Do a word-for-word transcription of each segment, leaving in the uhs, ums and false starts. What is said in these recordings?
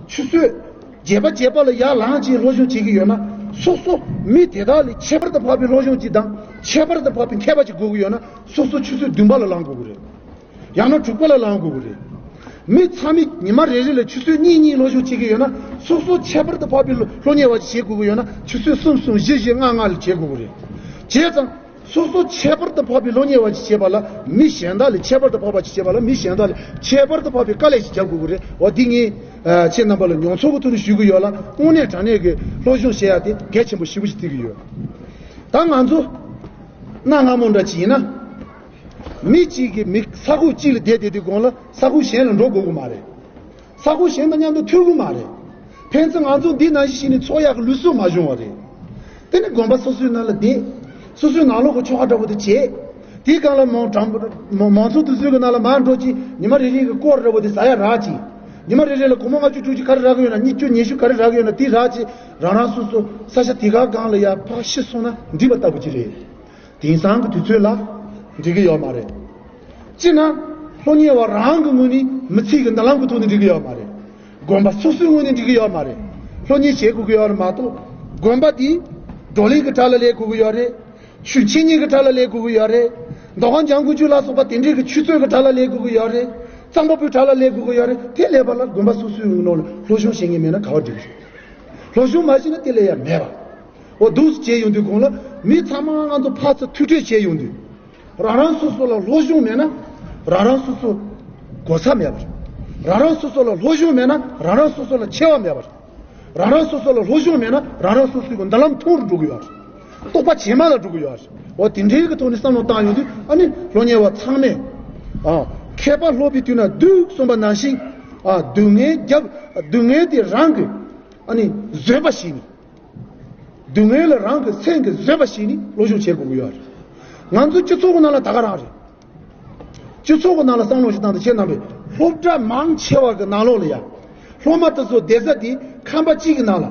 ཆུ་ཚོད་བརྒྱད་པ་བརྒྱད་པ་ལ་ཡར་ལངས་བྱས་སློབ་སྦྱོང་བྱེད་ཀྱི་ཡོད་ན། སོ་སོ་མི་དེ་དག་ལས་ཁྱད་པར་དུ་འཕགས་པའི་སློབ་སྦྱོང་ཅིག་དང་ཁྱད་པར་དུ་འཕགས་པའི་མཁས་པ་ཅིག་དགོས་ཀྱི་ཡོད་ན། སོ་སོ་ཆུ་ཚོད་བདུན་པ་ལ་ལངས་དགོས་ཀྱི་རེད། ཡང་ན་དྲུག་པ་ལ་ལངས་དགོས་ཀྱི་རེད། མི་ཚང་མས་ཉི་མ་རེ་རེ་ལ་ཆུ་ཚོད་གཉིས་གཉིས་སློབ་སྦྱོང་བྱེད་ཀྱི་ཡོད་ན། སོ་སོ་ཁྱད་པར་དུ་འཕགས་པའི་སློབ་གཉེར་བ་ཅིག་བྱེད་དགོས་ཀྱི་ཡོད་ན། ཆུ་ཚོད་གསུམ་གསུམ་བཞི་བཞི་ལྔ་ལྔ་ལ་བྱེད་དགོས་ཀྱི་རེད། བྱས་ཙང་། སོ་སོ་ཁྱད་པར་དུ་འཕགས་པའི་སློབ་གཉེར་བ་ཅིག་བྱེད་པ་ལ་མི་གཞན་དག་ལས་ཁྱད་པར་དུ་འཕགས་པ་ཅིག་བྱེད་པ་ལ་མི་གཞན་དག་ལས་ཁྱད་པར་དུ་འཕགས་པའི་དཀའ་ལས་ཤིག་རྒྱབ་དགོས་ཀྱི་རེད། འོ་འདི་ངས་ཨ་ཁྱེད་རྣམ་པ་ལ་མྱོང་ཚོར་གྱི་ཐོག་ནས་ཞུ་གི་ཡོད་ལ། དངོས་གནས་དྲང་གནས་ཀྱི་སློབ་སྦྱོང་བྱེད་ཡ་དེ་གལ་ཆེན་པོ་ཞེ་པོ་ཞིག་བརྩི་གི་ཡོད། ད་ང་ཚོ་གནའ་སྔ་མོ་འདྲ་ཅིག་ཡིན་ན། མི་གཅིག་གིས་མི་ས་ཁུག་གཅིག་ལ་བསྡད་བསྡད་དུས་གོང་ལ་ས་ཁུག་གཞན་ལ་འགྲོ་དགོས་ཀྱི་མ་རེད། ས་ཁུག་གཞན་དང་མཉམ་དུ་ཐུག་གི་མ་རེད། ཕན་ཚུན་ང་ཚོ་འདི་ནང་བཞིན་བྱས་ནས་འཚོ་ཡག་གི་ལུགས་སྲོལ་མ་བྱུང་བ་རེད། དེ་ནི་དགོན་པ་སོ་སོའི་ནང་ལ་བསྡད། སོ་སོའི་ནང་ལོགས་ཀྱི་ཆོ་ག་འདྲ་པོ་དེ་བྱས། དེའི་སྒང་ལ་མང་གྲངས་མང་མང་ཚོགས་དེ་ཚོའི་གི་ནང་ལ་མར་འགྲོ་ཅིག་ཉི་མ་རེ་རེ་གི་སྐོར་འདྲ་པོ་དེ་ཟ་ཡ་རག་ཅིག་ཉི་མ་རེ་རེ་ལ་སྒོར་མོ་ལྔ་བཅུ་དྲུག་ཅུ་ག་རེ་རག་གི་ཡོད་ན། ཉིས་བཅུ་ཉི་ཤུ་ག་རེ་རག་གི་ཡོད་ན། དེ་རག་ཅིག་རང་རང་སོ་སོ་ས་ཆ་དེ་ག་སྒང་ལ་ཡར་ཕར་ཤི་སོང་ན་འགྲིག་པ་ལྟ་བུ་ཅིག་རེད། དེང་སང་གི་དུས་ཚོད་ལ་འགྲིག་གི་ཡོད་མ་རེད། སྤྱིར་ན་སློབ་གཉེར་བ་རང་གི་ངོས་ནས་མི་ཚེ་གི་མདུན་ལམ་གྱི་ཐོག་ནས་འགྲིག་གི་ཡོད་མ་རེད། དགོན་པ་སོ་སོའི་ངོས་ནས་འགྲིག་གི་ཡོད་མ་རེད། སློབ་གཉེར་བྱེད་དགོས་ཀྱི་ཡོད་རེད་མ་གཏོགས། དགོན་པ་དེ་བགྲོ་གླེང་གི་གྲས་ལ་སླེབས་དགོས་ཀྱི་ཡོད་རེད། ཆོས་འཆད་ཉན་གྱི་གྲས་ལ་སླེབས་དགོས་ཀྱི་ཡོད་རེད། མདོ་ཁམས་འཇམ་མགོན་ཆོས་ལ་སོགས་པ་དེ་འདྲའི་གི་ཆོས་རྩོད་ཀྱི་གྲས་ལ་སླེབས་དགོས་ཀྱི་ཡོད་རེད། རྩོམ་པ་པོའི་གྲས་ལ་སླེབས་དགོས་ཀྱི་ཡོད་རེད། དེ་སླེབས་པ་ལ་དགོན་པ་སོ་སོའི་ངོས་ནས་སློབ་སྦྱོང་བྱེད་མཁན་མེད་ན་ག་པར་འགྲིག་གི་རེད། སློབ་སྦྱོང་མ་བྱས་ན་དེ་ལས་ཡ་མེད་པ། འོ་འདུག་སེ་བྱས་ཡོང་དུས་གོང་ལ་མི་ཚང་མ་ང་ཚོ་ཕར་ཚུར་ཐུག་འཕྲད་བྱས་ཡོང་དུས། རང་རང་སོ་སོ་ལ་སློབ་སྦྱོང་མེད་ན་རང་རང་སོ་སོ་གོ་ས་མེད་པ་རེད། རང་རང་སོ་སོ་ལ་སློབ་སྦྱོང་མེད་ན་རང་རང་སོ་སོ་ལ་ཆེ་བ་མེད་པ་རེད། རང་རང་སོ་སོ་ལ་སློབ་སྦྱོང་མེད་ན་རང་རང་སོ་སོའི་མདུན་ལམ་ཐུང་རུ་འགྲོ་གི་ཡོད་རེད། རྟོག་པ་ཇེ་དམའ་ལ་འགྲོ་གི་ཡོད་རེད། འོ་དེ་འདྲའི་གི་ཐོག་ནས་བསམ་བློ་བཏང་ཡོང་དུས། ཨ་ནི་སློབ་གཉེར་བ་ཚང་མས། ཨ། མཁས་པ་སློབ་པའི་དུས་ན་སྡུག་གསུངས་པ་ནང་བཞིན། ཨ། སྡུག་བསྔལ་རྒྱབ། སྡུག་བསྔལ་དེ་རང་གི། ཨ་ནི་བཟོད་པ་བྱས་ནས། སྡུག་བསྔལ་ལ་རང་གི་སེམས་ཀྱིས་བཟོད་པ་བྱས་ནས་སློབ་སྦྱོང་བྱེད་དགོས་ཀྱི་ཡོད་རེད། ང་ཚོའི་སྤྱི་ཚོགས་ཀྱི་ནང་ལ་ད་ག་རང་རེད། སྤྱི་ཚོགས་ཀྱི་ནང་ལ་བསམ་བློ་ཞིག་བཏང་སྟེ། ཁྱེད་རྣམ་པས་སློབ་གྲྭ་མང་ཆེ་བ་གི་ནང་ལོགས་ལ་ཡ། སློབ་མ་དེ་ཚོ་བསྡད་ས་དེ་ཁང་པ་གཅིག་གི་ནང་ལ།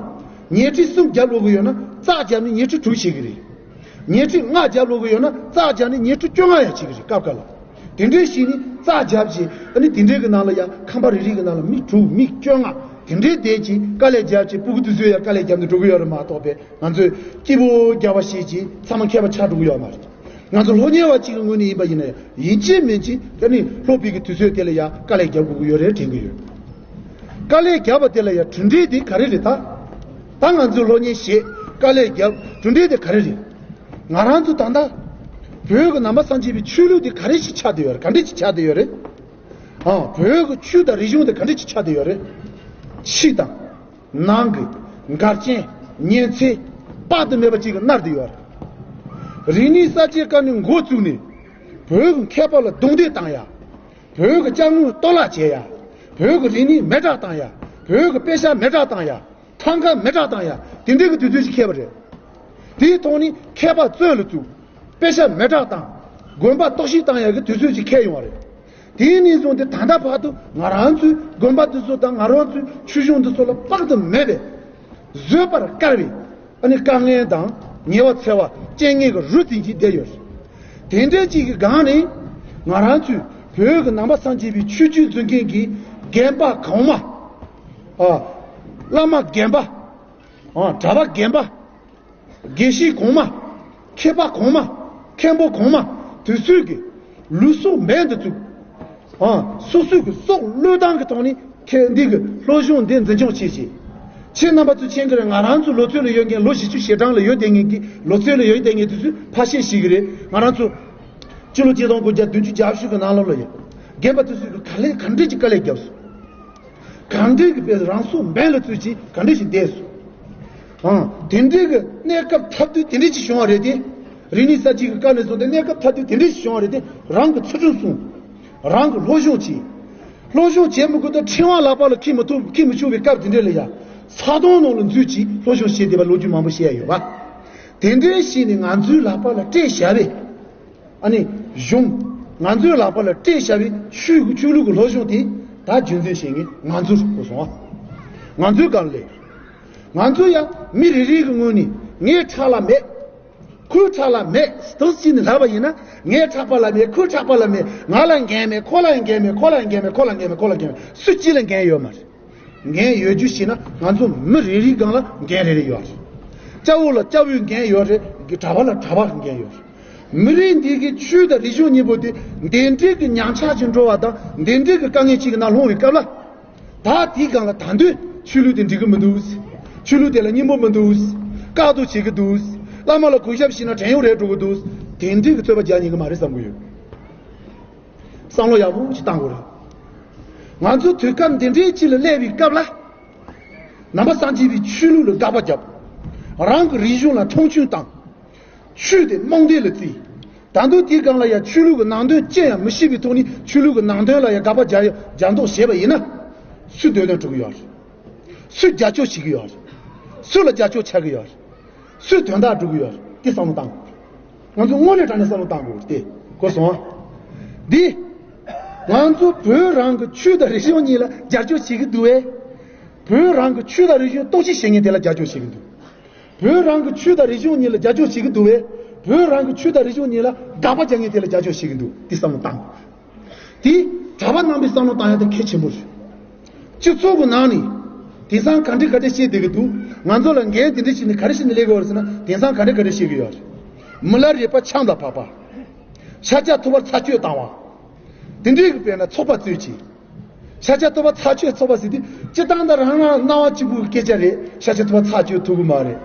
ཉལ་ཁྲི་གསུམ་རྒྱབ་ལོག་གི་ཡོད་ན་རྩྭ་བརྒྱབ་ནས་ཉལ་ཁྲི་དྲུག་བྱེད་ཀྱི་རེད། ཉལ་ཁྲི་ལྔ་རྒྱབ་ལོག་གི་ཡོད་ན་རྩྭ་བརྒྱབ་ནས་ཉལ་ཁྲི་བཅོ་ལྔ་ཡང་བྱེད་ཀྱི་རེད། སྐབས་འགའ་ལ། དེ་འདྲའི་ཞིག་ནི་རྩྭ་བརྒྱབ་བྱས། ཨ་ནི་དེ་འདྲའི་གི་ནང་ལ་ཡ་ཁང་པ་རེ་རེ་གི་ནང་ལ་མི་དྲུག་མི་བཅོ་ལྔ་དེ་འདྲའི་བསྡད་ཀྱིས་དཀའ་ལས་བརྒྱབ་བྱས། སྤུ་གུ་དེ་ཚོས་ཡ་དཀའ་ལས་བརྒྱབ་ནས་འགྲོ་གི་ཡོད་རེད་མ་གཏོགས་པས། ང་ཚོས་སྐྱིད་པོ་རྒྱག་པ་བྱས་ཀྱིས་ཚང་མ་མཁས་པ་ཆགས་འགྲོ་གི་ཡོད་མ་རེད། ང་ཚོ་སློབ་གཉེར་བ་གཅིག་གི་ངོས་ནས་ཡིན་པ་ཡིན་ན་ཡང་། ཡིན་གཅིག་མིན་གཅིག་ཨ་ནི་སློབ་དཔོན་གྱི་དུས་ཚོད་དེ་ལ་ཡ་དཀའ་ལས་རྒྱབ་དགོས་ཀྱི་ཡོད་རེད་དྲན་གྱི་ཡོད། དཀའ་ལས་བརྒྱབ་པ་དེ་ལ་ཡ་གྲུབ་འབྲས་དེ་ག་རེ་རེད་ད། ད་ང་ཚོས་སློབ་གཉེར་བྱས་དཀའ་ལས་བརྒྱབ། གྲུབ་འབྲས་དེ་ག་རེ་རེད། ང་རང་ཚོ་ད་ལྟ་བོད་ཀྱི་ནང་པ་སངས་རྒྱས་པའི་ཆོས་ལུགས་དེ་ག་རེ་ཞིག་ཆགས་བསྡད་ཡོད་རེད། ག་འདྲ་ཞིག་ཆགས་བསྡད་ཡོད་རེད། ཨང་། བོད་ཀྱི་ཆོས་དང་རིག་གཞུང་དེ་ག་འདྲ་ཞིག་ཆགས་བསྡད་ཡོད་རེད། ཕྱི་དང་ནང་གི་འགལ་རྐྱེན་ཉེན་ཚན་དཔག་ཏུ་མེད་པ་ཅིག་གིས་མནར་བསྡད་ཡོད་རེད། རིག་གནས་གསར་བརྗེའི་སྐབས་ནས་འགོ་བཙུགས་ནས་བོད་ཀྱི་མཁས་པ་ལ་རྡུང་རྡེག་བཏང་ཡ། བོད་ཀྱི་ཅ་དངོས་གཏོར་བརླག་བྱས་ཡ། བོད་ཀྱི་རིག་གནས་མེ་སྲེག་བཏང་ཡ། བོད་ཀྱི་དཔེ་ཆ་མེ་སྲེག་བཏང་ཡ། ཐང་ག་མེ་སྲེག་བཏང་ཡ། དེ་འདྲའི་གི་དུས་ཚོད་ཅིག་འཁེལ་བ་རེད། དེའི་ཐོག་ནས་མཁས་པ་བཙོན་ལ་བཙུགས། དཔེ་ཆ་མེ་སྲེག་བཏང་། དགོན་པ་གཏོར་བཤིག་བཏང་ཡ་གི་དུས་ཚོད་ཅིག་འཁེལ་ཡོང་བ་རེད། དེའི་ནས་བཟུང་སྟེ་ད་ལྟ་བར་དུ་ང་རང་ཚོའི་དགོན་པ་འདི་ཚོ་དང་ང་རང་ཚོའི་ཆོས་གཞུང་འདི་ཚོ་ལ་དཔག་ཏུ་མེད་པའི་བཟོད་པར་དཀའ་བའི། ཨ་ནི་དཀའ་ངལ་དང་ཉེ་བར་འཚེ་བ་རྐྱེན་ངན་གྱི་རུ་འཛིན་གྱིས་བསྡད་ཡོད། དེ་འདྲའི་ཅིག་གི་སྒང་ནས་ང་རང་ཚོའི་བོད་ཀྱི་ནང་པ་སངས་རྒྱས་པའི་ཆོས་བརྒྱུད་འཛིན་མཁན་གྱི་རྒན་པ་གོང་མ། ཨ། བླ་མ་རྒན་པ། ཨ། གྲྭ་པ་རྒན་པ། དགེ་བཤེས་གོང་མ། མཁས་པ་གོང་མ། མཁན་པོ་གོང་མ་དེ་ཚོས་ཀྱི་ལུས་སྲོག་འབེན་དུ་བཙུགས། ཨ། སོ་སོའི་གི་སྲོག་བློས་བཏང་གི་ཐོག་ནས་ཁྱེད་འདི་གི་སློབ་སྦྱོང་འདི་འཛིན་སྐྱོང་བྱེད་ཅིག་ཁྱེད་རྣམ་པ་ཚོས་མཁྱེན་གྱི་རེད། ང་རང་ཚོ་ལོ་ཚོད་ལ་ཡོད་མཁན། ལོ་བཞི་བཅུ་ཞེ་གྲངས་ལ་ཡོད་བསྡད་མཁན་གྱི། ལོ་ཚོད་ལ་ཡོད་བསྡད་མཁན་དེ་ཚོས་ཕལ་ཆེར་ཤེས་ཀྱི་རེད། ང་རང་ཚོ་སྤྱི་ལོ་ཆིག་སྟོང་དགུ་བརྒྱ་བདུན་ཅུ་གྱ་བཞི་གི་ནང་ལོགས་ལ་ཡ་རྒན་པ་དེ་ཚོས་གི་ག་ལེ་ག་འདྲས་ཀྱི་དཀའ་ལས་བརྒྱབ་སོང་། གང་འདྲས་ཀྱི་དཔེ་རང་སྲོག་འབེན་ལ་བཙུགས་ཀྱིས་གང་འདྲས་ཤིག་བསྡད་སོང་། ཨང་། དེ་འདྲས་ཀྱི་གནས་སྐབས་ཐབས་དུས་དེ་འདྲས་ཤིག་བྱུང་བ་རེད་དེ། རིག་གནས་གསར་བརྗེ་གི་སྐབས་ནས་བཟུང་སྟེ་གནས་སྐབས་ཐབས་དུས་དེ་འདྲས་ཤིག་བྱུང་བ་རེད་དེ། རང་གི་ཚུལ་ཁྲིམས་སྲུང་། རང་གི་སློབ་སྦྱོང་བྱེད། སློབ་སྦྱོང་བྱེད་མི་དགོས་ད་ཕྲེང་བ་ལག་པ་ལ་འཁྱེར་མི་ཐུབ། འཁྱེར་མི་ཆོག་པའི་སྐབས་དེ་འདྲས་ལ་ཡ། ས་དོང་ནང་ལ་འཛུལ་གྱིས་སློབ་སྦྱོང་བྱེད་བསྡད་པ་ལོ་རྒྱུས་མང་པོ་བཤད་ཡ་ཡོད་པ། དེ་འདྲས་ཤིག་ནས་ང་ཚོའི་ལག་པ་ལ་སྤྲད་བཞག་པས། ཨ་ནི་གཞུང་། ང་ཚོའི་ལག་པ་ལ་སྤྲད་བཞག་པའི་ཆོས་ཀྱི་ཆོས་ལུགས་ཀྱི་སློབ་སྦྱོང་དེ་ད་རྒྱུན་འཛིན་བྱེད་མཁན་ང་ཚོ་རེད་གོ་སོང་ཨ། ང་ཚོའི་སྒང་ལས། ང་ཚོ་ཡང་མི་རེ་རེ་གི་ངོས་ནས་ངའི་ཕྲག་ལ་མེད། ཁོའི་ཕྲག་ལ་མེད་དུ་བྱས་ནས་ལབ་པ་ཡིན་ན། ངའི་ཕྲག་པ་ལ་མེད། ཁོའི་ཕྲག་པ་ལ་མེད། ང་ལ་འགན་མེད། ཁོ་ལ་འགན་མེད། ཁོ་ལ་འགན་མེད། ཁོ་ལ་འགན་མེད། ཁོ་ལ་འགན་མེད། སུ་གཅིག་ལ་འགན་ཡོད་མ་རེད། འགན་ཡོད་རྒྱུ་ཞིག་ན་ང་ཚོ་མི་རེ་རེའི་སྒང་ལ་འགན་རེ་རེ་ཡོད་རེད། སྐྱ་བོ་ལ་སྐྱ་བོའི་འགན་ཡོད་རེད། གྲྭ་པ་ལ་གྲྭ་པའི་འགན་ཡོད་རེད། མི་རིགས་འདི་གི་ཆོས་དང་རིག་གཞུང་གཉིས་པོ་དེ་འདི་འདྲའི་གི་ཉམས་ཆག་ཅིག་འགྲོ་བ་དང་། འདི་འདྲའི་གི་དཀའ་ངལ་ཅིག་གི་ནང་ལྷུང་བའི་སྐབས་ལ། ད་དེའི་སྒང་ལ་ད་དུང་ཆོས་ལུགས་དེ་འགྲིག་གི་མི་འདུག། ཆོས་ལུགས་དེ་ལ་སྙིང་པོ་མི་འདུག། བཀག་སྡོམ་བྱེད་ཀྱི་འདུག། བླ་མ་ལ་གུས་ཞབས་བྱས་ན་བྲན་གཡོག་རེད་འགྲོ་གི་འདུག། དེ་འདྲའི་གི་རྩོད་པ་རྒྱག་ཉན་གི་མ་རེད་བསམ་གི་ཡོད། བསམ་བློ་ཡག་པོ་ཞིག་བཏང་དགོས་རེད། ང་ཚོ་དུས་སྐབས་འདི་འདྲའི་ཅིག་ལ་སླེབས་པའི་སྐབས་ལ། ནང་པ་སངས་རྒྱས་པའི་ཆོས་ལུགས་ལ་དགག་པ་བརྒྱབ། རང་གི་རིག་གཞུང་ལ་མཐོང་ཆུང་བཏང་། ཆོས་དེ་རྨོངས་དད་ལ་བརྩིས། ད་དུང་དེའི་སྒང་ལ་ཡང་ཆོས་ལུགས་ཀྱི་ནང་དོན་ཅི་ཡང་མི་ཤེས་པའི་ཐོག་ནས་ཆོས་ལུགས་ཀྱི་ནང་དོན་ལ་ཡང་དགག་པ་རྒྱག་རྒྱག་མདོག་བྱས་པ་ཡིན་ན། སུས་འདོད་དོན་སྒྲུབ་ཀྱི་ཡོད་རེད། སུས་རྒྱབ་སྐྱོར་བྱེད་ཀྱི་ཡོད་རེད། སུ་ལ་རྒྱབ་སྐྱོར་བྱ་གི་ཡོད་རེད། སུས་དོན་དག་སྒྲུབ་ཀྱི་ཡོད་རེད། དེ་བསམ་བློ་བཏང་དགོས། ང་ཚོ་དངོས་གནས་དྲང་གནས་བསམ་བློ་བཏང་དགོས་རེད་དེ། གོ་སོང་ཨ། འདི། ང་ཚོ་བོད་རང་གི་ཆོས་དང་རིག་གཞུང་གཉིས་ལ་རྒྱབ་སྐྱོར་བྱེད་ཀྱི་འདུག་བས། བོད་རང་གི་ཆོས་དང་རིག་གཞུང་གཏོར་བཤིག་བྱེད་མཁན་དེ་ལ་རྒྱབ་སྐྱོར་བྱེད་ཀྱི་འདུག། བོད་རང་གི་ཆོས་དང་རིག་གཞུང་གཉིས་ལ་རྒྱབ་སྐྱོར་བྱེད་ཀྱི་འདུག་བས། བོད་རང་གི་ཆོས་དང་རིག་གཞུང་གཉིས་ལ་དགག་པ་རྒྱག་མཁན་དེ་ལ་རྒྱབ་སྐྱོར་བྱེད་ཀྱི་འདུག། འདི་བསམ་བློ་བཏང་། དེ་གྲྭ་པ་རྣམ་པས་བསམ་བློ་བཏང་ཡ་དེ་གལ་ཆེན་པོ་རེད། སྤྱི་ཚོགས་ཀྱི་ནང་ནས་དེང་སང་ག་འདྲ་ག་འདྲ་བཤད་བསྡད་ཀྱི་འདུག། ང་ཚོ་ལ་འགན་དེ་འདྲ་བྱས་ནས་ག་རེ་བྱས་ནས་སླེབས་ཀྱི་ཡོད་རེད་ཟེར་ན། དེང་སང་ག་འདྲ་ག་འདྲ་བཤད་ཀྱི་ཡོད་རེད། མི་ལ་རས་པ་ཆམ་ལ་བབས་པ། ཤཱཀྱ་ཐུབ་པར་ཚར་གཅོད་བཏང་བ། དེ་འདྲའི་གི་དཔེར་ན་ཚོགས་པ་རྩོད་ཅིང་། ཤཱཀྱ་ཐུབ་པ་ཚར་གཅོད་ཚོགས་པ་ཟེར་དུས། སྤྱིར་བཏང་ད་རང་རང་སྣང་བ་གཅིག་པུའི་སྐད་ཆ་རེད། ཤཱཀྱ་ཐུབ་པ་ཚར་གཅོད་ཐུབ་ཀྱི་མ་རེད།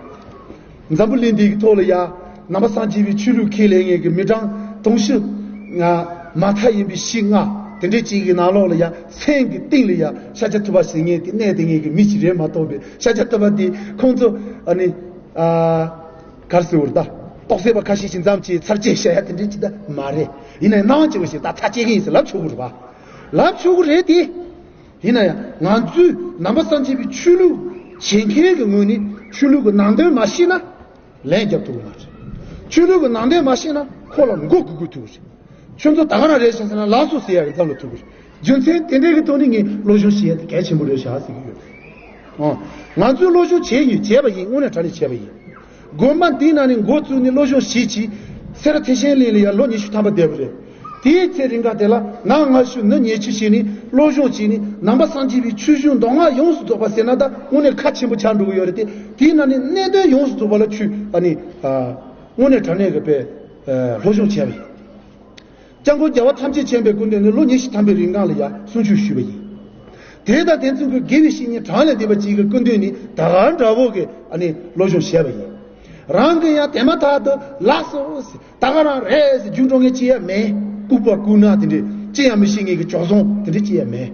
འཛམ་བུ་གླིང་འདིའི་ཐོག་ལ་ཡ། ནང་པ་སངས་རྒྱས་པའི་ཆོས་ལུགས་ཁས་ལེན་མཁན་གྱི་མི་གྲངས་དུང་ཕྱུར་མ་མཐའ་ཡིན་པའི་བཞི་ལྔ་དེ་འདྲའི་ཅིག་གི་ནང་ལོགས་ལ་ཡ། མཚན་གྱི་སྟེང་ལ་ཡ་ཤཱཀྱ་ཐུབ་པ་ཟེར་མཁན་དེ་གནས་བསྡད་མཁན་གྱི་མི་ཞིག་རེད་མ་གཏོགས་པའི། ཤཱཀྱ་ཐུབ་པ་དེ་ཁོང་ཚོ་ཨ་ནི། ཨ། ག་རེ་ཟེར་དགོས་རེད་ད། རྟོགས་སད་པ་ཁ་ཤས་ཤིག་མཚམས་ཀྱི་ཚར་གཅོད་བྱ་ཡ་དེ་འདྲའི་ཅིག་ད་མ་རེད། ཡིན་ནའི་སྣང་བ་སྐྱེ་བ་ཞིག་ད་ཚར་གཅོད་ཀྱི་ཡིན་ཟེར་ལབ་ཆོག་གི་རེད་པ། ལབ་ཆོག་གི་རེད་དེ། ཡིན་ན་ཡང་ང་ཚོས་ནང་པ་སངས་རྒྱས་པའི་ཆོས་ལུགས་བྱེད་མཁན་གྱི་ངོས་ནས་ཆོས་ལུགས་ཀྱི་ནང་དོན་མ་ཤེས་ན་ལན་རྒྱབ་ཐུབ་ཀྱི་མ་རེད། ཆོས་ལུགས་ཀྱི་ནང་དོན་མ་ཤེས་ན་ཁོ་ལ་མགོ་སྒུར་དགོས་ཐུག་གི་རེད། ཁྱོད་ཚོ་ད་ག་རང་རེད་ཤག་ཟེར་ན་ལགས་སོ་ཟེར་ཡག་གི་མཚམས་ལ་ཐུག་གི་རེད། རྒྱུ་མཚན་དེ་འདྲའི་གི་ཐོག་ནས་ངས་སློབ་སྦྱོང་བྱེད་ཡ་དེ་གལ་ཆེན་པོ་རེད་ཤག་ཟེར་གྱི་ཡོད། ཨོ། ང་ཚོས་སློབ་སྦྱོང་བྱས་ཡིན། བྱས་པ་ཡིན། དངོས་གནས་དྲང་གནས་བྱས་པ་ཡིན། དགོན་པ་འདིའི་ནང་ནས་འགོ་བཙུགས་ནས་སློབ་སྦྱོང་བྱས་བྱས། སེ་ར་ཐེག་ཆེན་གླིང་ལ་ཡང་ལོ་ཉི་ཤུ་ཐམ་པ་བསྡད་པ་རེད། དེའི་ཚེ་རིང་ག་དེ་ལ་ནང་སྔ་ཤོས་ནི་ཉེ་ཆར་བྱས་ནས་སློབ་སྦྱོང་བྱས་ནས་ནང་པ་སངས་རྒྱས་པའི་ཆོས་གཞུང་མདོ་སྔགས་ཡོངས་སུ་རྫོགས་པ་ཟེར་ན་ད་དངོས་གནས་ཁ་ཆེན་པོ་ཆགས་འགྲོ་གི་ཡོད་རེད་དེ། དེའི་ནང་ནས་གནད་དོན་ཡོངས་སུ་རྫོགས་པ་ལ་ཆོས་ཨ་ནི། ཨ། དངོས་གནས་དྲང་གནས་ཀྱི་དཔེ། ཨ། སློབ་སྦྱོང་བྱས་པ་ཡིན། སྐྱབས་མགོན་རྒྱལ་བ་ཐམས་ཅད་མཁྱེན་པའི་སྐུ་མདུན་ནས་ལོ་ཉི་ཤུ་ཐམ་པའི་རིང་གང་ལ་ཡང་གསུང་ཆོས་ཞུས་པ་ཡིན། དེ་དང་དེ་མཚུངས་ཀྱི་དགེ་བའི་བཤེས་གཉེན་གྲངས་ལས་འདས་པ་ཅིག་གི་སྐུ་མདུན་ནས་ད་ག་འདྲ་བོ་གི་ཨ་ནི་སློབ་སྦྱོང་བྱས་པ་ཡིན། རང་གི་ཡང་དེ་མ་ཐག་ཏུ་ལགས་སོ་ཟེར། ད་ག་རང་རེད་ཟེར་རྒྱུགས་འགྲོ་མཁན་ཅི་ཡང་མེད། ལྐུགས་པ་ལྐུགས་ནག་དེ་འདྲས་ཅི་ཡང་མི་ཤེས་མཁན་གྱི་བྱོལ་སོང་དེ་འདྲས་ཅི་ཡང་མེད།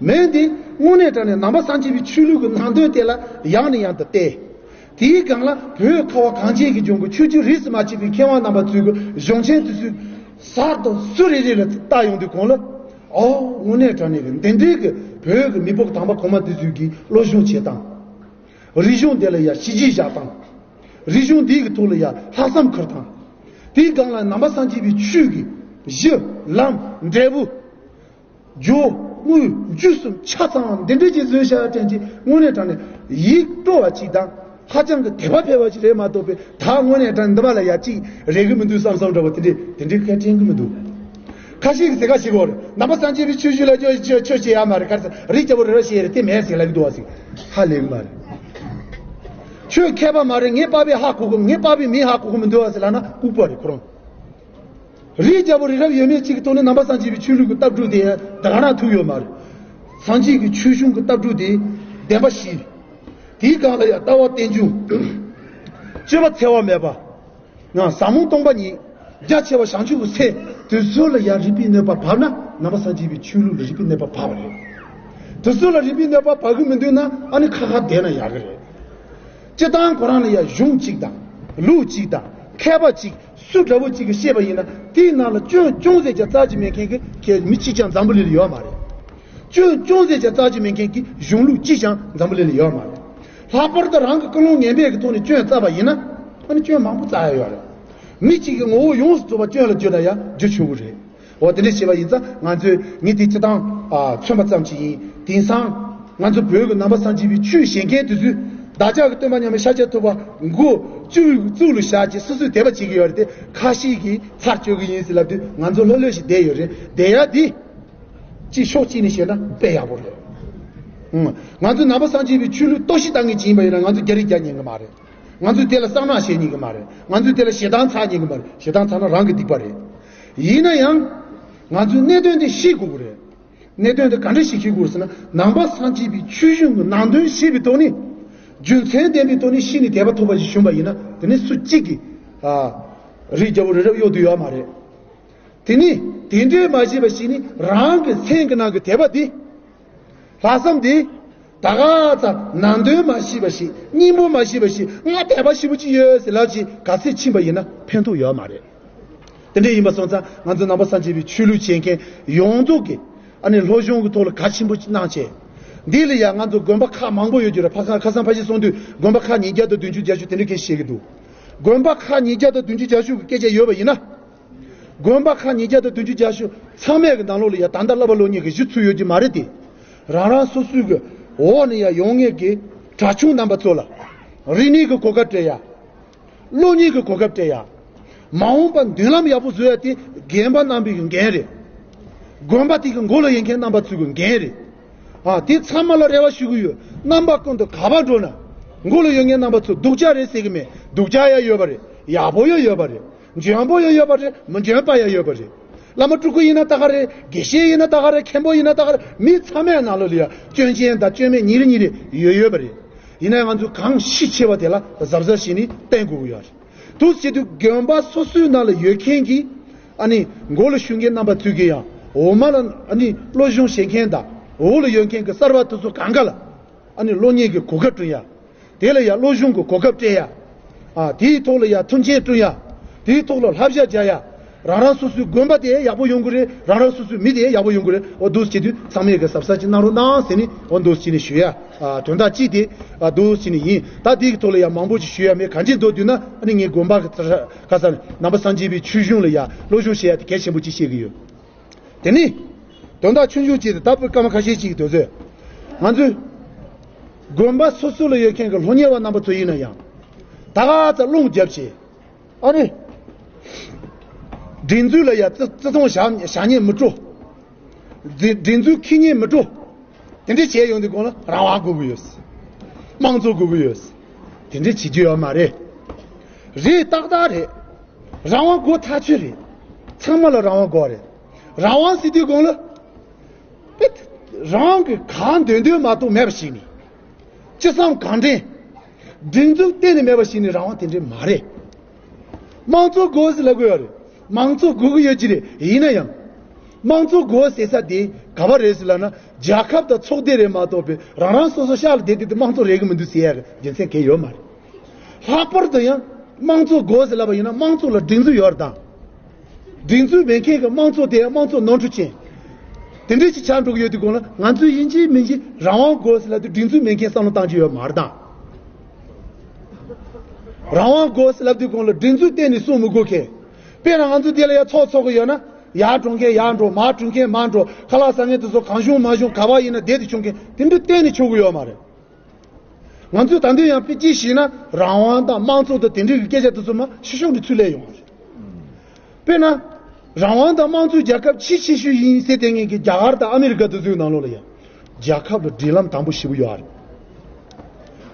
མེད་དེ་དངོས་གནས་དྲང་གནས་ནང་པ་སངས་རྒྱས་པའི་ཆོས་ལུགས་ཀྱི་ནང་དོན་དེ་ལ་ཡང་ནས་ཡང་དུ་བལྟས། དེའི་སྒང་ལ་བོད་ཁ་བ་གངས་ཅན་གྱི་ལྗོངས་ཀྱི་ཆོས་བརྒྱུད་རིས་སུ་མ་ཆད་པའི་མཁས་དབང་རྣམ་པ་ཚོའི་གི་གཞུང་ཆེན་དེ་ཚོའི་གསར་དུ་སུ་རེ་རེ་ལ་བལྟ་ཡོང་དུས་གོང་ལ། ཨོ། དངོས་གནས་དྲང་གནས་ཀྱི་འདི་འདྲའི་གི་བོད་ཀྱི་མི་ཕོ་དམ་པ་གོང་མ་དེ་ཚོའི་གི་སློབ་སྦྱོང་བྱེད་སྟངས། རིག་གཞུང་དེ་ལ་ཡ་གཞི་གཅིག་བཞག་སྟངས། རིག་གཞུང་འདི་གི་ཐོག་ལ་ཡ་ལྷག་བསམ་འཁུར་སྟངས། དེའི་སྒང་ལ་ནང་པ་སངས་རྒྱས་པའི་ཆོས་ཀྱི་གཞི་ལམ་འབྲས་བུ། སྦྱོར་དངོས་རྒྱུ་གསུམ་ཆ་ཚང་འདི་འདྲའི་ཅིག་བཟོས་བཞག་དྲན་གྱི་དངོས་གནས་དྲང་གནས་ཡིད་སྤྲོ་བ་ཅིག་དང་ཧ་ཅང་གི་དད་པ་འཕེལ་བ་ཅིག་རེད་མ་གཏོགས་པའི་ད་དངོས་གནས་དྲང་འདི་མ་ལ་ཡ་ཅིག་རེད་གི་མི་འདུག་བསམ་བསམ་འདྲ་བོ་དེ་འདྲའི་དེ་འདྲའི་སྐད་དྲན་གི་མི་འདུག། ཁ་ཤས་ཀྱིས་ཟེར་ཁ་ཞིག་གོ་རེད། ནང་པ་སངས་རྒྱས་པའི་ཆོས་བཞིན་ལ་ཆོས་ཆོས་ཆོས་བྱེད་ཡ་མ་རེད། ག་རེ་ཟེར་རིགས་རྒྱལ་པོ་རི་རབ་བཞི་རེད་དེ་མེད་ཟེར་ལབ་གི་འདུག་བ་ཟིག་ཧ་ལས་གི་མ་རེད། ཆོས་མཁས་པ་མ་རེད། ངའི་པ་ཕས་ཧ་གོ་གི་ངའི་པ་ཕས་མི་ཧ་གོ་གི་མི་འདུག་བ་ཟེར་ལབ་ན་ལྐུགས་པ་རེད་ཁོ་རང་། རིགས་རྒྱལ་པོ་རི་རབ་ཡོད་མེད་ཅིག་གི་ཐོག་ནས་ནང་པ་སངས་རྒྱས་པའི་ཆོས་ལུགས་ཀྱི་ལྟ་གྲུབ་དེ་ད་ག་རང་ཐུག་ཡོད་མ་རེད། སངས་རྒྱས་ཀྱི་ཆོས་གཞུང་གི་ལྟ་གྲུབ་དེ་བདེན་པ་བཞི། དེའི་སྒང་ལ་ཡང་ལྟ་བ་རྟེན་འབྱུང་། སྤྱོད་པ་འཚེ་བ་མེད་པ། ཡང་ཟབ་མོ་སྟོང་པ་ཉིད། རྒྱ་ཆེ་བ་བྱང་ཆུབ་ཀྱི་སེམས། དེ་ཚོ་ལ་ཡང་རིག་པའི་གནོད་པ་བབས་ན་ནང་པ་སངས་རྒྱས་པའི་ཆོས་ལུགས་ལ་རིག་པའི་གནོད་པ་བབས་པ་རེད། དེ་ཚོ་ལ་རིག་པའི་གནོད་པ་བབས་ཀྱི་མི་འདུག་ན་ཨ་ནི་ཁ་ཁ་བསྡད་ན་ཡག་གི་རེད། སྤྱིར་བཏང་ཁོ་རང་ལ་ཡང་གཞུང་གཅིག་དང་། ལུགས་གཅིག་དང་། མཁས་པ་གཅིག་སུ་འདྲ་བོ་གཅིག་གིས་བཤད་པ་ཡིན་ན་དེའི་ནང་ལ་སྐྱོན་ཅུང་ཟད་ཀྱང་རྩ་ཆེ་མེད་མཁན་གྱི་མི་གཅིག་ཀྱང་འཛམ་བུ་གླིང་ལ་ཡོད་མ་རེད། སྐྱོན་ཅུང་ཟད་ཀྱང་རྩ་ཆེ་མེད་མཁན་གྱི་གཞུང་ལུགས་གཅིག་ཀྱང་འཛམ་བུ་གླིང་ལ་ཡོད་མ་རེད། ལྷག་པར་དུ་རང་གི་ཀུན་སློང་ངན་པའི་གི་ཐོག་ནས་སྐྱོན་བཙལ་བ་ཡིན་ན་ཨ་ནི་སྐྱོན་མང་པོ་བཙལ་ཡ་ཡོད་རེད། མི་གཅིག་གི་ངོ་བོ་ཡོངས་སུ་རྫོགས་པ་སྐྱོན་ལ་བརྗོད་ན་ཡང་བརྗོད་ཆོག་གི་རེད། འོ་དེ་འདྲ་བྱས་པ་ཡིན་ཙང་ང་ཚོས་ངས་དེ་སྤྱིར་བཏང་ཨ་མཚོན་པ་ཙམ་ཞིག་ཡིན། དེང་སང་ང་ཚོ་བོད་ཀྱི་ནང་པ་སངས་རྒྱས་པའི་ཆོས་བཤད་མཁན་དེ་ཚོས་བདག་ཅག་གི་སྟོན་པ་མཉམ་མེད་ཤཱཀྱ་ཐུབ་པ་མགོ་བཅུ་པའི་གཙུག་ལ་བཞག་ཅིག་སོ་སོས་དད་པ་བྱེད་ཀྱི་ཡོད་རེད་དེ། ཁ་ཤས་ཀྱིས་ཚར་གཅོད་ཀྱི་ཡིན་ཟེར་ལབ་དུས་ང་ཚོ་ལྷོད་ལྷོད་ཞིག་བསྡད་ཡོད་རེད། བསྡད་ཡ་འདི་ཅིག་ཕྱོགས་གཅིག་ནས་བཤད་ན་དཔེ་ཡག་པོ་རེད། ང་ཚོས་ནང་པ་སངས་རྒྱས་པའི་ཆོས་ལུགས་གཏོར་བཤིག་བཏང་མཁན་ཅིག་ཡིན་པ་ཡིན་ན། ང་ཚོས་རྒྱ་རིགས་རྒྱག་ཉན་གི་མ་རེད། ང་ཚོས་དེ་ལ་གསང་སྔགས་བྱེད་ཉན་གི་མ་རེད། ང་ཚོས་དེ་ལ་ཞེ་སྡང་ཚ་ཉན་གི་མ་རེད། ཞེ་སྡང་ཚ་ན་རང་གི་སྡིག་པ་རེད། ཡིན་ན་ཡང་ང་ཚོས་གནད་དོན་དེ་ཤེས་དགོས་ཀྱི་རེད། གནད་དོན་དེ་ག་འདྲ་ཞིག་ཤེས་དགོས་ཟེར་ན། ནང་པ་སངས་རྒྱས་པའི་ཆོས་གཞུང་གི་ནང་དོན་ཤེས་པའི་ཐོག་ནས། རྒྱུ་མཚན་ལྡན་པའི་ཐོག་ནས་ཤེས་ནས་དད་པ་ཐོབ་པ་ཞིག་བྱུང་བ་ཡིན་ན། དེ་ནི་སུ་གཅིག་གིས་ཨ་རིགས་རྒྱལ་པོ་རི་རབ་གཡོག་ཐུབ་ཡོད་མ་རེད། དེ་ནི་དེ་འདྲའི་མ་བྱས་པ་ཞིག་ནི། རང་གི་སེམས་ཀྱི་ནང་གི་དད་པ་དེ། ལྷག་བསམ་དེ། ད་ག་ཙམ་ནང་དོན་མ་ཤེས་པ་ཞིག་སྙིང་པོ་མ་ཤེས་པ་ཞིག་ང་དད་པ་ཞེ་པོ་ཅིག་ཡོད་ཟེར་ལབ་ཅིག་ག་ཚོད་ཕྱིན་པ་ཡིན་ན་ཕན་ཐོགས་ཡོད་མ་རེད། དེ་འདྲ་ཡིན་པ་སོང་ཙང་། ང་ཚོ་ནང་པ་སངས་རྒྱས་པའི་ཆོས་ལུགས་བྱེད་མཁན་ཡོངས་རྫོགས་ཀྱིས་ཨ་ནི་སློབ་སྦྱོང་གི་ཐོག་ལ་གལ་ཆེན་པོ་གནང་བྱས། འདི་ལ་ཡང་ང་ཚོ་དགོན་པ་ཁག་མང་པོ་ཡོད་ཀྱི་རེད། ཁ་སང་ཁ་སང་ཕ་གཞིས་གསུང་དུས་དགོན་པ་ཁག་ཉིས་བརྒྱ་དང་བདུན་ཅུ་བརྒྱད་ཅུ་དེ་འདྲ་སྐད་བཤད་ཀྱི་འདུག་དགོན་པ་ཁག་ཉིས་བརྒྱ་དང་བདུན་ཅུ་བརྒྱད་ཅུ་གི་སྐད་ཆ་ཡོད་པ་ཡིན་ན། དགོན་པ་ཁག་ཉིས་བརྒྱ་དང་བདུན་ཅུ་བརྒྱད་ཅུ་ཚང་མའི་གི་ནང་ལོགས་ལ་ཡ་ད་ལྟ་བསླབ་པ་སློབ་གཉེར་གྱི་གཞི་ཚུགས་ཡོད་ཀྱི་མ་རེད་དེ། རང་རང་སོ་སོའི་གི་འོག་ནས་ཡ་ཡོང་མཁན་གྱི་གྲྭ་ཆུང་རྣམ་པ་ཚོ་ལ་རིག་གནས་ཀྱི་གོ་སྐབས་སྤྲད་ཡ། སློབ་གཉེར་གྱི་གོ་སྐབས་སྤྲད་ཡ། མ་འོངས་པར་མདུན་ལམ་ཡག་པོ་བཟོ་ཡ་དེ་རྒན་པ་རྣམ་པའི་གི་འགན་རེད། དགོན་པ་དེ་གི་མགོ་ལ་ཡོད་མཁན་རྣམ་པ་ཚོའི་གི་འགན་རེད། ཨ། དེ་ཚང་མ་ལ་རེ་བ་ཞུ་གི་ཡོད། རྣམ་པ་ཀུན་ཏུ་ག་པར་འགྲོ་ན། མགོ་ལ་ཡོད་མཁན་རྣམ་པ་ཚོ་སྡུག་ཅག་རེད་ཟེར་གི་མེད། སྡུག་ཅག་ཡང་ཡོད་པ་རེད། ཡག་པོ་ཡང་ཡོད་པ་རེད། འཇོན་པོ་ཡང་ཡོད་པ་རེད། མི་འཇོན་པ་ཡང་ཡོད་པ་རེད། བླ་མ་སྤྲུལ་སྐུ་ཡིན་ན་ད་ག་རེད། དགེ་བཤེས་ཡིན་ན་ད་ག་རེད། མཁན་པོ་ཡིན་ན་ད་ག་རེད། མི་ཚང་མའི་ནང་ལོགས་ལ་ཡ་སྐྱོན་ཅན་དང་སྐྱོན་མེད་ཉིན་རེ་ཉིན་རེ་ཡོད་ཡོད་པ་རེད། ཡིན་ན་ཡང་ང་ཚོས་གང་ཤེས་ཆེ་བ་དེ་ལ་གཟབ་གཟབ་བྱས་ནས་བསྟེན་དགོས་ཀྱི་ཡོད་རེད། འདུག་སེ་བྱེད་དུས་དགོན་པ་སོ་སོའི་ནང་ལ་ཡོད་མཁན་གྱི་ཨ་ནི་མགོ་ལ་ཞུགས་མཁན་རྣམ་པ་ཚོས་ཀྱི་ཡང་འོག་མ་ལ་ཨ་ནི་སློབ་སྦྱོང་བྱེད་མཁན་དང་འོག་ལ་ཡོད་མཁན་གྱི་གསར་པ་དེ་ཚོ་གང་ག་ལ་ཨ་ནི་སློབ་གཉེར་གྱི་གོ་སྐབས་བསྐྲུན་ཡ། དེ་ལ་ཡང་སློབ་སྦྱོང་གི་གོ་སྐབས་སྤྲད་ཡ། ཨ། དེའི་ཐོག་ལ་ཡང་མཐུན་རྐྱེན་བསྐྲུན་ཡ། དེའི་ཐོག་ལ་བསླབ་བྱ་སྦྱར་ཡ། རང་རང་སོ་སོའི་དགོན་པ་དེ་ཡག་པོ་ཡོང་གི་རེད། རང་རང་སོ་སོའི་མི་དེ་ཡག་པོ་ཡོང་གི་རེད། འོ་འདུག་སེ་བྱེད་དུས་ཚང་མས་གི་གཟབ་གཟབ་ཅིག་གནང་རོགས་གནང་ཟེར་ནས་འོ་འདུག་སེ་བྱས་ནས་ཞུ་ཡ། ཨ། དོན་དག་གཅིག་དེ། ཨ། འདུག་སེ་བྱས་ནས་ཡིན། ད་དེའི་ཐོག་ལ་ཡང་མང་པོ་ཅིག་ཞུ་ཡ་མེད། གང་ཅི་འདུག་དུས་ན་ཨ་ནི་ངས་དགོན་པ་གི་ཁ་སང་ནང་པ་སངས་རྒྱས་པའི་ཆོས་གཞུང་ལ་ཡ་སློབ་སྦྱོང་བྱེད་ཡ་དེ་གལ་ཆེན་པོ་ཅིག་བཤད་གི་ཡོད། དེ་ནི་དོན་དག་ཆུང་ཆུང་ཅིག་དེ་ད་བུ་སྐར་མ་ཁ་ཤས་ཅིག་གི་དུས་ཚོད། ང་ཚོས་དགོན་པ་སོ་སོ་ལ་ཡོད་མཁན་གྱི་སློབ་གཉེར་བ་རྣམ་པ་ཚོ་ཡིན་ན་ཡང་། ད་ག་ཚོད་རླུང་རྒྱབ་བྱས། ཨ་ནི། སྒྲིག་འཛུགས་ལ་ཡ་བརྩི་བརྩི་མཐོང་བཞག་བཞག་ཉེན་མི་སྤྲོ། སྒྲིག་སྒྲིག་འཛུགས་འཁྱེར་ཉེན་མི་སྤྲོ། དེ་འདྲ་བྱས་ཡོང་དུས་གོང་ལ་རང་དབང་དགོས་ཀྱི་ཡོད། དམངས་གཙོ་དགོས་ཀྱི་ཡོད། དེ་འདྲ་བྱེད་རྒྱུ་ཡོད་མ་རེད། རེད། ཏག་ཏག་རེད། རང་དབང་དགོས་ཐག་ཆོད་རེད། ཚང་མ་ལ་རང་དབང་དགོས་རེད། རང་དབང་ཟེར་དུས་གོང་ལ། རང་གི་གང་འདོད་འདོད་མ་གཏོགས་མེད་པ་ཞིག་ནི། ཅི་བསམ་གང་དྲན། སྒྲིག་འཛུགས་གཏན་ནས་མེད་པ་ཞིག་ནི་རང་དབང་དེ་འདྲ་མ་རེད། དམངས་གཙོ་དགོས་ཟེར་ལབ་དགོས་ཡོད་རེད། དམངས་གཙོ་དགོས་ཀྱི་ཡོད་ཀྱི་རེད། ཡིན་ན་ཡང་། དམངས་གཙོ་དགོས་ཟེར་ས་དེ་ག་པ་རེད་ཟེར་ལབ་ན། རྒྱལ་ཁབ་དང་ཚོགས་སྡེ་རེད་མ་གཏོགས་པའི་རང་རང་སོ་སོ་ཤག་ལ་བསྡད་དེ་དེ་དམངས་གཙོ་རེད་གི་མི་འདུག་ཟེར་ཡ་གི་རྒྱུ་མཚན་གང་ཡང་ཡོད་མ་རེད། ལྷག་པར་དུ་ཡང་དམངས་གཙོ་དགོས་ཟེར་ལབ་པ་ཡིན་ན་དམངས་གཙོ་ལ་སྒྲིག་འཛུགས་ཡོད་རེད་དང་། སྒྲིག་འཛུགས་མེད་མཁན་གྱི་དམངས་གཙོ་དེ་དམངས་གཙོ་ནོར་འཁྲུལ་ཅན། དེ་འདྲས་ཅིག་ཆགས་འགྲོ་གི་ཡོད་དུས་གོང་ལ་ང་ཚོས་ཡིན་གཅིག་མིན་གཅིག་རང་དབང་དགོས་ཟེར་ལབ་དུས་སྒྲིག་འཛུགས་མེད་མཁན་བསམ་བློ་བཏང་རྒྱུ་ཡོད་མ་རེད་དང་། རང་དབང་དགོས་ཟེར་ལབ་དུས་གོང་ལ་སྒྲིག་འཛུགས་གཏན་ནས་སྲུང་མི་དགོས་མཁན། དཔེར་ན་ང་ཚོ་འདི་ལ་ཡ་ཚོགས་འཚོགས་གི་ཡོད་ན། ཡར་འགྲོ་མཁན་ཡར་འགྲོ། མར་འགྲོ་མཁན་མར་འགྲོ། ཁ་ལག་ཟ་མཁན་དེ་ཚོ་གང་བྱུང་མང་བྱུང་ག་པར་ཡིན་ན་བསྡད་དེ་བྱུང་མཁན་དེ་འདྲ་གཏན་ནས་ཆོག་གི་ཡོད་མ་རེད། ང་ཚོས་ད་དུང་ཡང་དཔེ་ཅིག་བྱས་ན་རང་དབང་དང་དམངས་གཙོ་དང་དེ་འདྲའི་གི་སྐད་ཆ་དེ་ཚོ་མ་ཤི་ཤོག་ནས་ཚུར་སླེབས་ཡོང་བ་རེད། དཔེར་ན། རང་དབང་དང་དམངས་གཙོའི་རྒྱལ་ཁབ་ཆེས་ཆེ་ཤོས་ཡིན་ཟེར་བསྡད་མཁན་གྱི་རྒྱ་གར་དང་ཨ་མི་རི་ཀ་དེ་ཚོའི་ནང་ལོགས་ལ་ཡང་། རྒྱལ་ཁབ་ལ་སྒྲིག་ལམ་དམ་པོ་ཞེ་པོ་ཡོད་རེད།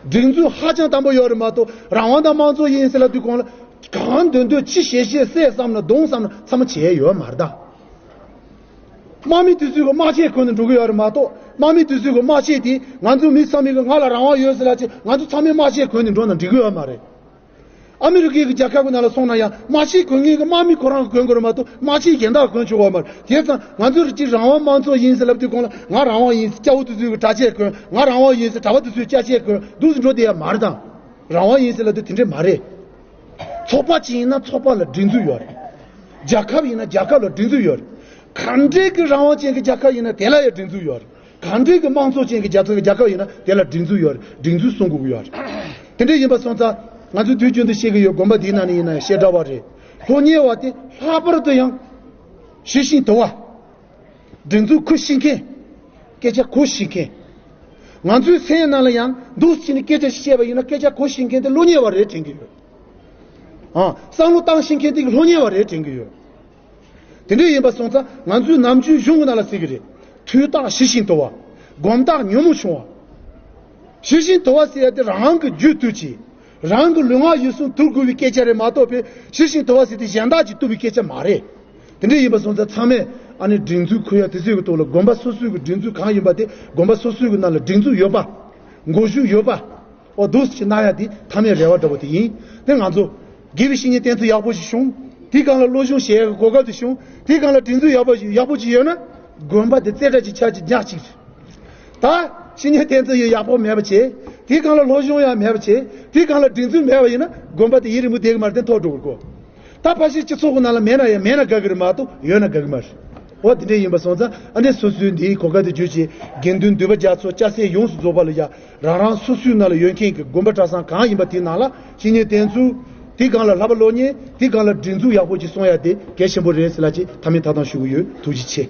སྒྲིག་འཛུགས་ཧ་ཅང་དམ་པོ་ཡོད་རེད་མ་གཏོགས་རང་དབང་དང་དམངས་གཙོ་ཡིན་ཟེར་ལབ་དུས་གོང་ལ། གང་འདོད་འདོད་ཅི་བྱེད་བྱེད་བསད་བསམ་ན་རྡུང་བསམ་ན་ཚང་མ་བྱེད་ཡས་ཡོད་མ་རེད་ད། དམག་མི་དེ་ཚོས་གི་དམག་ཆས་གོན་ནས་འགྲོ་གི་ཡོད་རེད་མ་གཏོགས། དམག་མི་དེ་ཚོས་གི་དམག་ཆས་དེ་ང་ཚོ་མི་ཚང་མས་གི་ང་ལ་རང་དབང་ཡོད་ཟེར་ལབ་ཅིག་ང་ཚོ་ཚང་མས་དམག་ཆས་གོན་ནས་འགྲོ་ན་འགྲིག་གི་ཡོད་མ་རེད། ཨ་མི་རི་ཀའི་གི་རྒྱལ་ཁབ་ཀྱི་ནང་ལ་སོང་ན་ཡང་དམག་ཆས་གོན་མཁན་གི་དམག་མི་ཁོ་རང་གི་གོན་དགོས་རེད་མ་གཏོགས་དམག་ཆས་གཞན་དག་གོན་ཆོག་གི་ཡོད་མ་རེད། དེ་ཙང་ང་ཚོ་རི་ཅིག་རང་དབང་དམངས་གཙོ་ཡིན་ཟེར་ལབ་དུས་གོང་ལ་ང་རང་དབང་ཡིན་ཟེར་སྐྱ་བོ་དེ་ཚོས་གི་གྲྭ་ཆས་གོན། ང་རང་དབང་ཡིན་ཟེར་གྲྭ་པ་དེ་ཚོས་སྐྱ་ཆས་གོན་འདུག་ཟེར་འགྲོ་བསྡད་ཡ་མ་རེད་དང་། རང་དབང་ཡིན་ཟེར་ལབ་དུས་དེ་འདྲས་མ་རེད། ཚོགས་པ་ཅིག་ཡིན་ན་ཚོགས་པ་ལ་སྒྲིག་འཛུགས་ཡོད་རེད། རྒྱལ་ཁབ་ཡིན་ན་རྒྱལ་ཁབ་ལ་སྒྲིག་འཛུགས་ཡོད་རེད། གང་འདྲའི་གི་རང་དབང་ཅན་གྱི་རྒྱལ་ཁབ་ཡིན་ན་དེ་ལ་ཡང་སྒྲིག་འཛུགས་ཡོད་རེད། གང་འདྲའི་གི་དམངས་གཙོ་ཅན་གྱི་རྒྱལ་ཁབ་རྒྱལ་ཁབ་ཡིན་ན་དེ་ལ་སྒྲིག་འཛུགས་ཡོད་རེད། སྒྲིག་འཛུགས་སྲུང་དགོས་ཀྱི་ཡོད་རེད། དེ་འདྲ་ཡིན་པ་སོང་ཙང་ང་ཚོས་དུས་རྒྱུན་དུ་བཤད་ཀྱི་ཡོད། དགོན་པ་འདིའི་ནང་ནས་ཡིན་ན་ཡང་བཤད་གྲྭ་བ་རེད། སློབ་གཉེར་བ་དེ་ལྷག་པར་དུ་ཡང་ཤེས་བཞིན་དུལ་བ། སྒྲིག་འཛུགས་གོ་ཤེས་མཁན། སྐད་ཆ་གོ་ཤེས་མཁན། ང་ཚོའི་སེམས་ནང་ལ་ཡང་འདུག་སེ་བྱས་ནས་སྐད་ཆ་ཞིག་བཤད་པ་ཡིན་ན་སྐད་ཆ་གོ་ཤེས་མཁན་དེ་སློབ་གཉེར་བ་རེད་དྲན་གྱི་ཡོད། ཨང་། བསམ་བློ་བཏང་ཤེས་མཁན་དེ་སློབ་གཉེར་བ་རེད་དྲན་གྱི་ཡོད། དེ་འདྲ་ཡིན་པ་སོང་ཙང་ང་ཚོའི་ནམ་རྒྱུན་གཞུང་གི་ནང་ལ་ཟེར་གྱི་རེད། ཐོས་རྟགས་ཤེས་བཞིན་དུལ་བ། དགོན་བདག་ཉོན་མོངས་ཆུང་བ། ཤེར་ཕྱིན་དུལ་བ་ཟེར་ཡ་དེ་རང་གི་རྒྱུད་དུལ་གྱིས། རང་གི་ལུས་ངག་ཡིད་གསུམ་དུལ་དགོས་པའི་སྐད་ཆ་རེད་མ་གཏོགས་པའི་ཤེར་ཕྱིན་དུལ་བ་ཟེར་དེ་གཞན་དག་གིས་བཏུལ་བའི་སྐད་ཆ་མ་རེད། དེ་འདྲ་ཡིན་པ་སོང་ཙང་ཚང་མས་ཨ་ནི་སྒྲིག་འཛུགས་ཁུར་ཡ་དེ་ཚོའི་གི་ཐོག་ལ་དགོན་པ་སོ་སོའི་གི་སྒྲིག་འཛུགས་གང་ཡིན་པ་དེ་དགོན་པ་སོ་སོའི་གི་ནང་ལ་སྒྲིག་འཛུགས་ཡོད་པ། འགོ་བཞུགས་ཡོད་པ། འོ་འདུག་སེ་གནང་ཡ་དེ་མཐའ་མའི་རེ་བ་འདྲ་པོ་དེ་ཡིན། དེ་ང་ཚོ་དགེ་བའི་བཤེས་གཉེན་བསྟེན་ཚུལ་ཡག་པོ་ཞིག་བྱུང་། དེའི་སྒང་ལ་སློབ་སྦྱོང་བྱེད་ཡ་གི་གོ་སྐབས་དེ་བྱུང་། དེའི་སྒང་ལ་སྒྲིག་འཛུགས་ཡག་པོ་ཞིག་ཡག་པོ་ཅིག་ཡོད་ན་དགོན་པ་དེ་རྩེ་གྲ་ཅིག་ཆགས་ཅིག་ཉག་ཅིག་རེད། ད་བཤེས་གཉེན་བསྟེན་ཚུལ་ཡང་ཡག་པོ་མེད་པ་བྱས། དེའི་སྒང་ལ་སློབ་སྦྱོང་ཡང་མེད་པ་བྱས། དེའི་སྒང་ལ་སྒྲིག་འཛུགས་མེད་པ་ཡིན་ན་དགོན་པ་དེ་ཡུན་རིང་པོ་བསྡད་གི་མ་རེད། དེ་འཐོར་འགྲོ་གི་རེད་གོ། ད་ཕལ་ཆེར་སྤྱི་ཚོགས་ཀྱི་ནང་ལ་མེད་ན་ཡང་མེད་ན་དགའ་གི་རེད་མ་གཏོགས་ཡོད་ན་དགའ་གི་མ་རེད། འོ་དེ་འདྲ་ཡིན་པ་སོང་ཙང་ཨ་ནི་སོ་སོའི་འདིའི་གོ་སྐབས་དེ་བརྒྱུད་བྱས་དགེ་འདུན་འདུས་པ་རྒྱ་མཚོ་སྐྱ་སེར་ཡོངས་སུ་རྫོགས་པ་ལ་ཡ་རང་རང་སོ་སོའི་ནང་ལ་ཡོད་མཁན་གྱི་དགོན་པ་གྲྭ་ཚང་གང་ཡིན་པ་དེའི་ནང་ལ་བཤེས་གཉེན་བསྟེན་ཚུལ། དེའི་སྒང་ལ་བསླབ་པ་སློབ་གཉེར། དེའི་སྒང་ལ་སྒྲིག་འཛུགས་ཡག་པོ་ཅིག་སྲུང་ཡ་དེ་གལ་ཆེན་པོ་རེད་ཟེར་ལབ་ཅིག་མཐའ་མའི་ཐོག་དང་ཞུ་གི་ཡོད། ཐུགས་རྗེ་ཆེ།